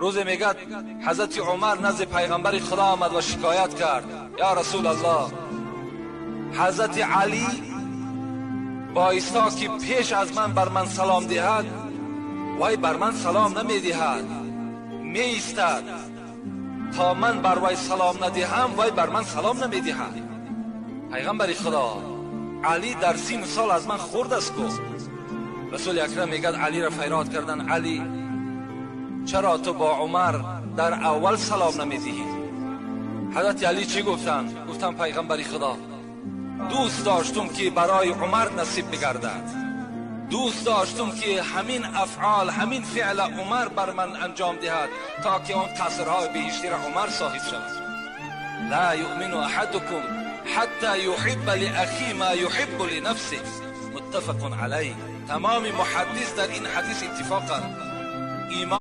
Рӯзе мегӯяд, ҳазрати Умар назди пайғамбари Худо омад ва шикоят кард: «Ё Расулаллоҳ, ҳазрати Алӣ боиста ки пеш аз ман бар ман салом диҳад, вай бар ман салом намедиҳад, меистад то ман бар вай салом надиҳам, вай бар ман салом намедиҳад. Пайғамбари Худо, Алӣ дар сину сол аз ман хурд аст ку». Расули Акрам мегӯяд, Алиро фарёд кардан: «Алӣ, чаро ту бо Умар дар аввал салом намедиҳӣ?» Ҳазрати Алӣ чӣ гуфтанд? Гуфтанд: «Пайғамбари Худо, дӯст доштум, ки барои Умар насиб бигардад, дӯст доштум, ки ҳамин афъол, ҳамин феъла Умар бар ман анҷом диҳад, то ки он қасрҳои биҳиштиро Умар соҳиб шавад». لا يؤمن أحدكم حتى يحب لأخيه ما يحب لنفسه. متفق عليه. Тамоми муҳаддис дар ин ҳадис иттифоқанд. Имон.